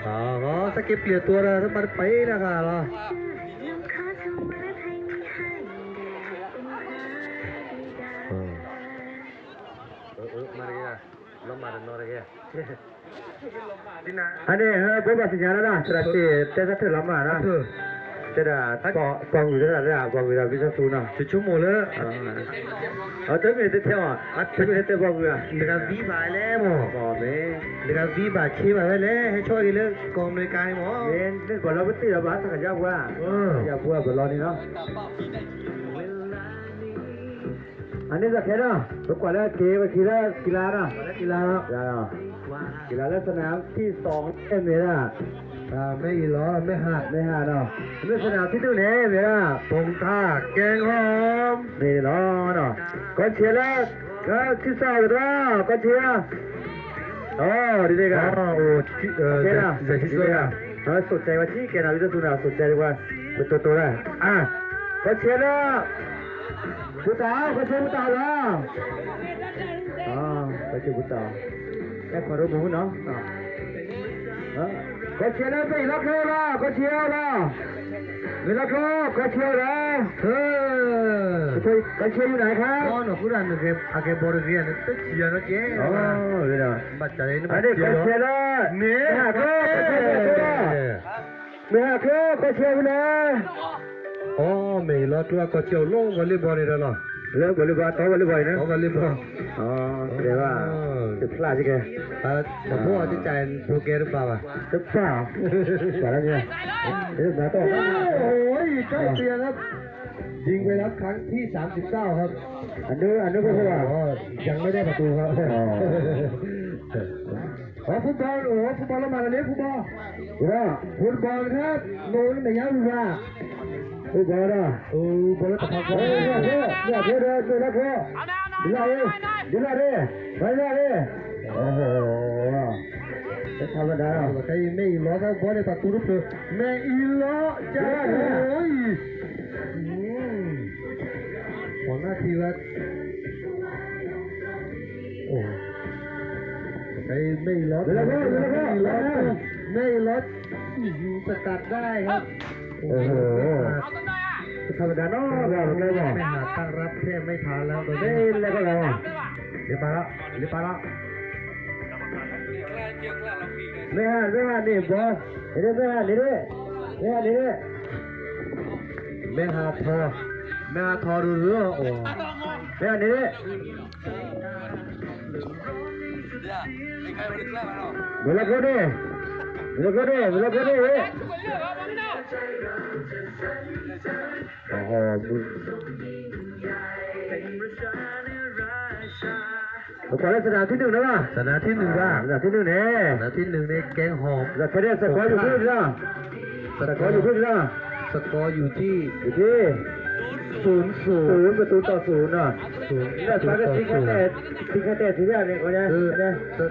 ອໍ ສະເກັບເຫຼືອຕົວລະ ມັນໄປລະກະລະ ເອີ ເອີ ມາລະກະ ລະມາດະນອລະກະ ອັນນີ້ເຮີ ບໍ່ບາດສັນຍາລະນະ ສະດັດເຕ ແຕ່ສະເທີລະມານະ ເທີ ແຕ່ດາ ປອງ ປອງຢູ່ແຕ່ດາ ປອງຢູ່ແຕ່ວິຊາສູນະ ຈຸດຊົ່ວໂມງເລີ ເອົາເຕີມເຕີມແຖວ ອັດເຕີມເຕີມບໍ່ເບື່ອ ເດີກາວີບາຍແລ້ວບໍ່ ບໍ່ແມ່ນ ເດີກາວີບາຍເຊບາຍແລ້ວ ໃຫ້ຊ່ອຍເລີຍ ກອງອຳນວຍການບໍ່ ແມ່ນ ເປັນບໍ່ລາວບໍ່ຕິລາວບາດສັກກະຍາບໍ່ ເອີ ຢາບໍ່ບໍ່ລອດນີ້ເນາະ ອັນນີ້ສະແຄນເນາະ ຕົກກວ່າແລ້ວເກມກິລາ ກິລາເນາະ ກິລາເນາະ ກິລາເນາະ ກິລາແລະສະໜາມທີສອງເອັມເອລາ ອ່າ ແມ່ອີຫຼໍ ແມ່ຫາດ ແມ່ຫາດເນາະ ແລະສະໜາມທີໜຶ່ງເນ ເວລາ ຕົງທ່າ ແກງຫອມ ແມ່ອີຫຼໍເນາະ ກອງເຊຍແລ້ວ ເອີ ທີສອງເນາະ ກອງເຊຍ ອໍ ດີໆ ກະ ອໍ ໂອ ເອີ ໃຈ ໃຈທີ່ສຸດ ເອີ ສົນໃຈວ່າທີ່ແກນຳວິທະຍາສູນ ສົນໃຈວ່າເປັນຕົວໂຕໄດ້ ອ່າ ກອງເຊຍແລ້ວ ຜູ້ຕາວ ກອງເຊຍຜູ້ຕາວແລ້ວ ອໍ ກອງເຊຍຜູ້ຕາວ ແຕ່ຂໍຮູ້ບໍ່ຮູ້ເນາະ ອ່າ ເອີ ກອງເຊຍແລ້ວ ໄປລັກໂລລະ ກອງເຊຍລະ ໄປລັກໂລ ກອງເຊຍລະ ເອີ ກອງເຊຍຢູ່ໃນຄັບ ອໍ ເນາະ ຜູ້ນັ້ນ ອາເກ ອາເກບໍລິເວນ ຕຶກເຊຍເນາະ ເຈ ອໍ ເວລາ ບັດໃຈ ອັນນີ້ກອງເຊຍລະ ນີ້ ໄປຫາໂຕ ກອງເຊຍລະ ໄປຫາໂຕ ກອງເຊຍລະ ອໍ ແມ່ນລະ ຄືວ່າກອງເຊຍລົງວໍລີບອນນີ້ລະເນາະ ເລີກວໍລີບອນ ຕໍ່ວໍລີບອນນະ ຕໍ່ວໍລີບອນ ອໍ ແຕ່ວ່າ ເອີ ຈະພລາດຈັ່ງໃດ ອ່າ ບໍ່ພໍຈະຈ່າຍໂປແກຣມຫຼືເປົ່າ ຫຼືເປົ່າ ສາລະເນຍ ເອີ ມາຕໍ່ ໂອ້ຍ ໃກ້ເຄຍງຄັບ ຍິງໄປແລ້ວຄັ້ງທີສາມສິບເກົ້າຄັບ ອັນນີ້ ອັນນີ້ບໍ່ຖືວ່າ ອໍ ຍັງໄມ່ໄດ້ປະຕູຄັບ ອໍ ອໍ ຟຸດບອນ ໂອ້ ຟຸດບອນລະມາແລ້ວນີ້ ຟຸດບອນ ເອີ ຟຸດບອນຄັບ ໂນນໄດ້ຍັງວ່າ ໂອ້ ບອລນະ ໂອ້ ບອລນະ ຕະພັກ ເອີ ເດີ ເດີ ເດີ ເດີ ເດີ ເດີ ເດີ ເດີ ເດີ ເດີ ໂອ້ໂຫ ບໍ່ທຳມະດາ ແມ່ອີຫຼໍ ຖ້າບໍ່ໄດ້ປະຕູລູກໂຕ ແມ່ອີຫຼໍ ຈ້າ ໂອ້ຍ ອືມ ຫົວໜ້າທີມ ໂອ້ ໃຫ້ແມ່ອີຫຼໍ ແມ່ອີຫຼໍ ແມ່ອີຫຼໍ ອືມ ສະກັດໄດ້ຄັບ ໂອ້ໂຫ ບໍ່ທຳມະດາເນາະ ແມ່ຫາດຕັ້ງຮັບແທບໄມ່ທັນແລ້ວ ໂດນເດ້ງແລ້ວກໍແລ້ວ ເດປາລະ ເດປາລະ ແມ່ຫາດ ແມ່ຫາດນີ້ບໍ່ ເດ້ ແມ່ຫາດນີ້ເດ້ ແມ່ຫາດນີ້ເດ້ ແມ່ຫາດທໍ່ ແມ່ຫາດທໍ່ດູເດີ ໂອ້ ແມ່ຫາດນີ້ເດ້ ເວລາໂກເດ້ ເວລາໂກເດ້ ເວລາໂກເດ້ ໂອ້ໂຫ ສະກອ ສະໜາມທີໜຶ່ງນະ ສະໜາມທີໜຶ່ງນະ ອ່າ ສະໜາມທີໜຶ່ງເດ້ ສະໜາມທີໜຶ່ງນີ້ແກງຫອມ ແລ້ວໄປເດ້ ສະກອ ຢູ່ທີ່ລະ ສະກອ ຢູ່ທີ່ລະ ສະກອ ຢູ່ທີ່ ຢູ່ທີ່ ສູນ ສູນ ປະຕູຕໍ່ສູນເນາະ ສູນ ແລ້ວປະຕູຕໍ່ສູນ ແຕ່ ແຕ່ທີ່ແລ້ວນີ້ກໍໄດ້ ເອີ ໄດ້ ສະ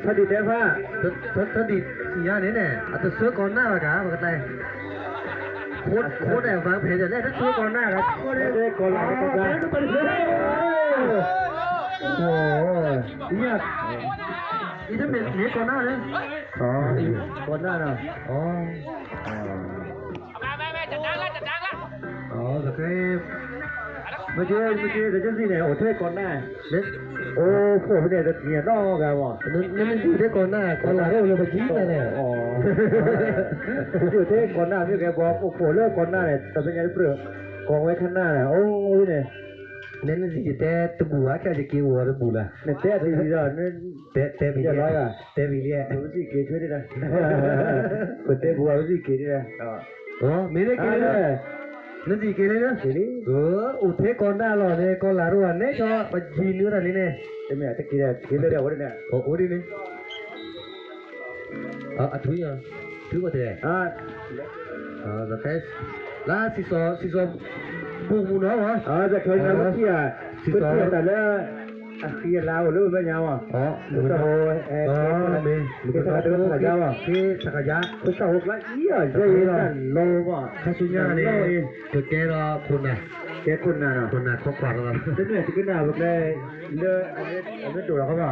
ສະດີແຕ່ວ່າ ສະ ສະ ສະດີຊິຍານີ້ແນ່ ອາດຈະເສືອກ່ອນໜ້າລະກະ ປະກະໄຕ ໂຄດ ໂຄດແອບວາງແຜນຢ່າງແລກ ເສືອກ່ອນໜ້າລະ ໂຄດ ເອີ ກ່ອນຫຼັງ ໂອ້ ໂອ້ ອີຫຍັງ ອີນັ້ນແມ່ນ ແມ່ນກ່ອນໜ້າເດ້ ອໍ ກ່ອນໜ້ານະ ອໍ ແມ່ ແມ່ ຈັດການລະ ຈັດການລະ ອໍ ໂອເຄ ເມື່ອກີ້ ເມື່ອກີ້ກໍຈັ່ງຊີ້ແຫຼະ ໂອເຄ ກ່ອນໜ້າ ໂອ້ ພວກເພິ່ນເຮັດເນຍເນາະ ກະວ່າ ນັ້ນ ນັ້ນ ນັ້ນຊິໄດ້ກ່ອນໜ້າ ກ່ອນຫຼັງເດ້ ບໍ່ຍິງແຫຼະ ອໍ ໂອເຄ ກ່ອນໜ້າ ມີແກບອກ ໂອ້ໂຫ ເລີກກ່ອນໜ້າແຫຼະ ແຕ່ເປັນຫຍັງເປີດກອງໄວ້ຂ້າງໜ້າແຫຼະ ໂອ້ຍ ນີ້ ແມ່ນຊິແຕ່ຕະບູອະ ແຄ່ຈະກິວຕະບູລະ ແມ່ນແຕ່ທີ່ລະ ແຕ່ ແຕ່ບີເລຍ ແຕ່ບີເລຍ ມັນຊິເກຊ່ວຍໄດ້ນະ ເພິ່ນແຕ່ບໍ່ວ່າມັນຊິເກນີ້ນະ ອໍ ມີໄດ້ເກເລີຍ ນັ້ນຊິເກເລີຍ ເອີ ອຸເທກອນດາຫຼໍເນ ກອນລາຣວນເນ ຊອປະຈີນຢູ່ນັ້ນນີ້ເນ ເປັນແມ່ຕະກີ້ເກເລີຍ ໂອ ໂອດີນີ້ ເອີ ອະທຸຍ ຖືວ່າແທ້ ອ່າ ອ່າ ລະຊິຊອ ຊິຊອ ບຸກໝູ່ເນາະ ອ່າ ຈະເຄີຍນຳເຊຍ ຊິຊອ ເປີດເຂດແຕ່ລະ ອາເຊຍລາວ ຫຼືວ່າແມ່ນຫຍັງວະ ອໍ ໂຕໂຕ ເອ ອໍ ເມ ເມ ເມ ສັກກະຍະ ພຸດທະຫຸກລະເອີຍ ໃຫຍ່ນັ້ນໂລວະ ຄາຊູຍານີ້ ໂລອີ ເກີດແກ່ລະ ຄຸນນະ ແກ່ຄຸນນະເນາະ ຄຸນນະ ຂອງຂວັນລະ ເປັນເໜືອຊິຂຶ້ນໜ້າເບິ່ງໄດ້ ເດີ ອັນນີ້ ອັນນີ້ໂຕລະເຂົາວ່າ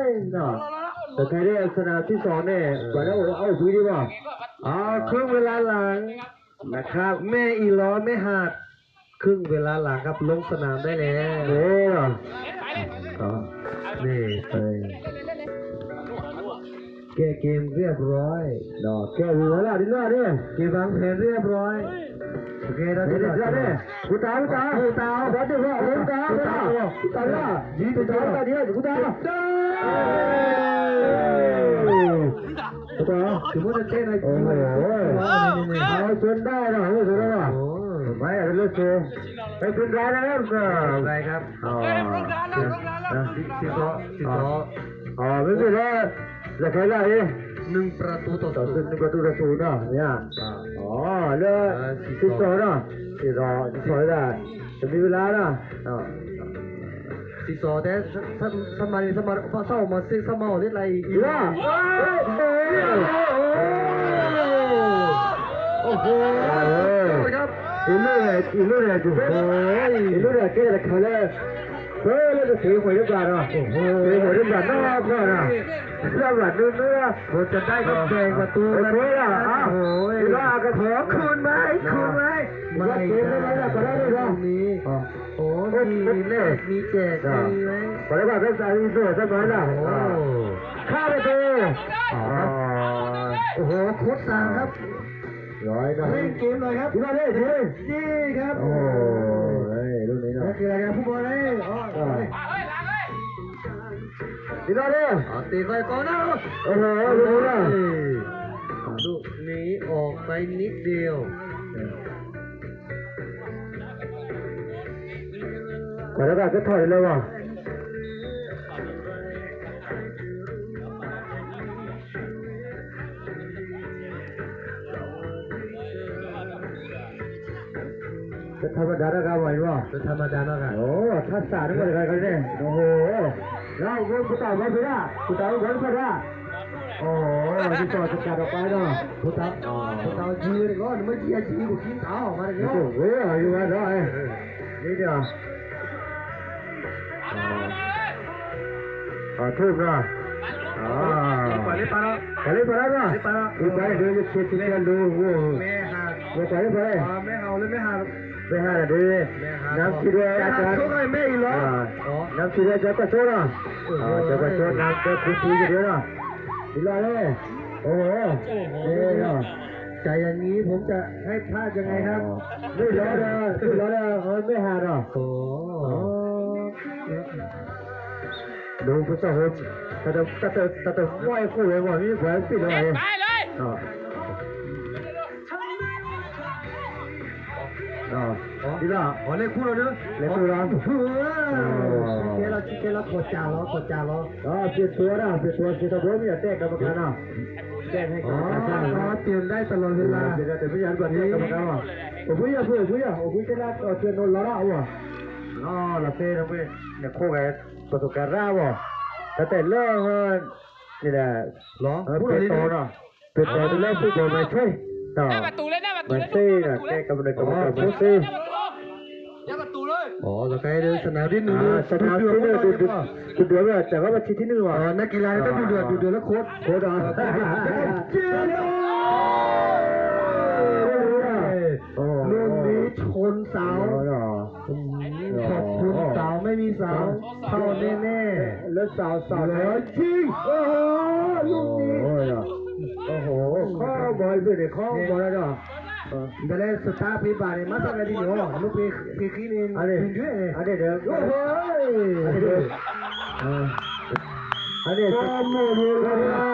ຍເນາະ ແຕ່ໄທໄດ້ສະໜາມທີສອງນີ້ ບາດນີ້ເອົາ ເອົາ ເອົາ ເອົາ ເອົາ ເຄິ່ງເວລາຫຼັງນະຄັບ ແມ່ອີຫຼໍ ແມ່ຫາດ ເຄິ່ງເວລາຫຼັງຄັບ ລົງສະໜາມໄດ້ແລ້ວ ເອີ ເອີ ນີ້ ເອີ ແກ້ເກມຮຽບຮ້ອຍເນາະ ແກ້ເວລາ ດີແລ້ວເດ້ ເກມວາງແຜນຮຽບຮ້ອຍ ໂອເຄ ໄດ້ ໄດ້ ໄດ້ ກູຕາ ກູຕາ ກູຕາ ກູຕາ ກູຕາ ກູຕາ ກູຕາ ກູຕາ ຖືວ່າເຕະໃນ ໂອ້ໂຫ ເອົາຈົນໄດ້ນະ ເອົາຈົນໄດ້ນະ ໂອ້ ໄປເລີຍ ໄປຂຶ້ນໄດ້ນະ ໄດ້ຄັບ ອໍ ຊິຊໍ ຊິຊໍ ອໍ ເປັນໄປໄດ້ ຢາກໃຫ້ໄດ້ ໜຶ່ງປະຕູຕໍ່ສູນ ໜຶ່ງປະຕູຕໍ່ສູນເນາະ ນີ້ ອໍ ເຫຼືອ ເອີ ຊິຊໍເນາະ ຊິຊໍ ຊິຊໍໄດ້ ຈະມີເວລານະ ອໍ ຊິຊໍແຕ່ ສະ ສະ ສະມາ ສະມາ ພາສາມາເຊັກ ສະມາເລັດໄລອີກ ໂອ້ໂຫ ໂອ້ໂຫ ອີກແລ້ວ ອີກແລ້ວ ໂອ້ໂຫ ອີກແລ້ວ ເກັ່ງແລ້ວ ເກັ່ງແລ້ວ. ເອີ ແລ້ວກໍເສຍຫວຍເລີຍບາດເນາະ ໂອ້ໂຫ ເສຍຫວຍເລີຍບາດເນາະ ບາດເນາະ ແລ້ວບາດເນາະ ໂຫ ຈະໄດ້ກໍແບ່ງປະຕູກັນ ໂອ້ຍ ເອົາ ໂອ້ຍ ເວລາກໍຂໍຄືນໄວ້ ຄືນໄວ້ ໄມ່ໄດ້ ໄດ້ ໄດ້ ໄດ້ ນີ້ ອໍ ໂອ້ ໂອ້ ມີແລກມີແຈກ ເອີ ມີໄວ້ ຂໍໄດ້ວ່າເປັນສາຍອິນໂດຊະໜ້ອຍລະ ໂອ້ ເອີ ຂ້າປະຕູ ອໍ ອໍ ໂອ້ໂຫ ໂຄດສາງຄັບ ຮ້ອຍນະ ເລັ່ງເກມໜ່ອຍຄັບ ທີ່ມາເລີຍ ທີ່ມາເລີຍ ນີ້ຄັບ ໂອ້ຍ ລຸ້ນນີ້ເນາະ ນັກກິລາຟຸດບອລເລີຍ ອໍ ທີ່ມາເລີຍ ເຕະໄປກ່ອນນະ ໂອ້ໂຫ ລຸ້ນນີ້ນະ ເອີ ລູກນີ້ອອກໄປນິດດຽວ ເອີ ກໍໄດ້ກໍຖອຍເລີຍວ່າ ເປັນທຳມະດານະກະ ໄຫວບໍ່? ເປັນທຳມະດານະກະ ໂອ້ ທັກສະນີ້ບໍ່ໄດ້ກັນເດ້ ໂອ້ໂຫ ແລ້ວຜູ້ຕາຍບໍ່ເປັນລະ ຜູ້ຕາຍບໍ່ເປັນລະ ໂອ້ ທີ່ຕໍ່ຈັດການອອກໄປເນາະ ຜູ້ຕາຍ ຜູ້ຕາຍຢືນກ່ອນ ມາເຈຍຈີບໍ່ກິນຕາອອກມາເດ້ ໂອ້ໂຫ ຢູ່ວ່າເນາະ ນີ້ດຽວ ອ່າ ອ່າ ຖືກນະ ອ່າ ໄປເລີຍ ໄປແລ້ວ ໄປເລີຍ ໄປແລ້ວນະ ໄປເລີຍ ໄປເລີຍ ເຂດທີ່ແມ່ນ ໂອ້ໂຫ ແມ່ຫາດ ບໍ່ໄປເລີຍ ໄປເລີຍ ອ່າ ແມ່ເຮົາ ຫຼື ແມ່ຫາດ ແມ່ຫາດເດ້ ແມ່ຫາດ ນຳຄິດວ່າອາຈານ ໂຊກໃຫ້ແມ່ອີກເລີຍ ອ່າ ອໍ ນຳຄິດວ່າຈະກະໂຊນະ ເອີ ອ່າ ຈະກະໂຊນນຳ ຈະຄຸຍກັນດຽວນະ ອີກແລ້ວເດ້ ໂອ້ໂຫ ໂອ້ໂຫ ເດ້ນະ ใจอย่างนี้ผมจะให้พลาดยังไงครับ ອໍ ນີ້ລະເດີ ນີ້ລະເດີ ເອີ ແມ່ຫາດນະ ໂອ້ ອໍ ດູຜູ້ສາວ ຕາແຕ່ ຕາແຕ່ ຕາແຕ່ມວຍຄູ່ເລີຍວ່າມີແຜນປິດເອົາໄວ້ ໄປເລີຍ ເນາະ ເນາະ ດີລະ ອໍ ເລກຄູ່ລະເດີ ເລກຄູ່ລະ ເອີ ອໍ ຊິເກລະ ຊິເກລະ ຂໍຈາລະ ຂໍຈາລະ ອໍ ປ່ຽນຕົວນະ ປ່ຽນຕົວ ຊິຕະໂບນ ມີແຕ່ກຳມະການນະ ແຈ້ງໃຫ້ກຳມະການຊາງ ອໍ ປ່ຽນໄດ້ຕະຫຼອດເວລາ ເອີ ປ່ຽນໄດ້ ແຕ່ມີອັນບໍ່ແຈ້ງກຳມະການວ່າ ໂອ້ ຜູ້ຢາ ຜູ້ຢາ ໂອ້ ຜູ້ຢາ ເອີ ເຊີນໂດນລະລະວ່າ ອໍ ລະເຊນະເວີຍ ເນຍໂຄກໄປ ປະສົບການລາວບໍ່ ຕັ້ງແຕ່ເລີ່ມ ນີ້ແຫຼະ ລອງ ເອີ ເປັນຕໍ່ເນາະ ເປັນຕໍ່ທີ່ເລີ່ມຜູ້ບອນມາຊ່ວຍເນາະ ໜ້າປະຕູເລີຍ ໜ້າປະຕູເລີຍ ມາເຊນະ ແກ້ກຳມະການ ກຳມະການມາເຊ ໜ້າປະຕູເລີຍ ອໍ ລະໄກເດີ ສະໜາມທີ່ໜຶ່ງ ອ່າ ສະໜາມທີ່ໜຶ່ງ ດຸເດືອດ ດຸເດືອດ ແຕ່ວ່າວັນທີໜຶ່ງວ່າ ອໍ ນັກກິລາຕ້ອງດຸເດືອດ ດຸເດືອດ ແລ້ວໂຄດ ໂຄດ ອ່າ ເຈໂລ ໂອ້ ລຸ້ນນີ້ຊົນເສົາ ໂອ້ ອືມ ຂອບຄຸນສາວ ໄມ່ມີສາວເທົ່າແນ່ໆ ແລ້ວສາວ ສາວ ເລີຍຈິງ ໂອ້ໂຫ ລູກນີ້ ໂອ້ຍ ໂອ້ໂຫ ຂໍ້ບອຍເປັນຂໍ້ບອຍແລ້ວເນາະ ເອີ ແຕ່ແລະສະຕາເພບາດນີ້ມາສັກໄດ້ດີເນາະ ລູກເພ ເພຄີນີ້ ອັນນີ້ ເປັນເດ້ ອັນນີ້ເດີ ໂອ້ໂຫ ອັນນີ້ເດີ ເອີ ອັນນີ້ ໂອ້ໂຫ